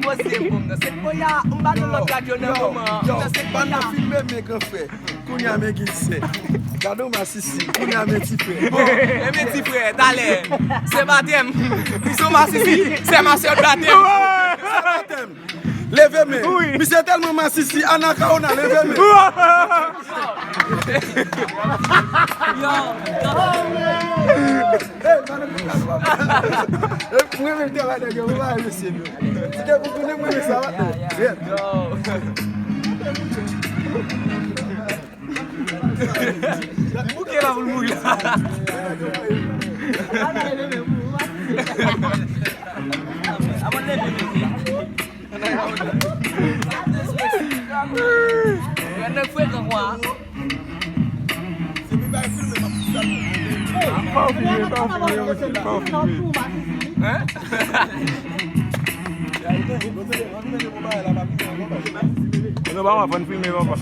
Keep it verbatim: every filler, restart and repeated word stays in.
Poze pou m nan. Se koya, m pa nan lòt radyo nan moman an. M nan se koya. Filme men gran frè. Kounye a men gen sè. Gade yon masisi. Kounye a men ti frè. Bon, e men ti frè, talè. Se batèm. Li se yon masisi. Se masisi batèm. Se batèm. Leve men. Misye tèlman masisi. Anakawona, leve men. Yo. Mwen menm travay nèg yo, mwen pa mesye nou. Ti te pou tounen mwen sa va. Li bouke la pou l mouri la. Yo, nèg frekan kwa. Pa w filme, pa w filme, pa w filme. Hein? Non, papa, fò n filme, papa.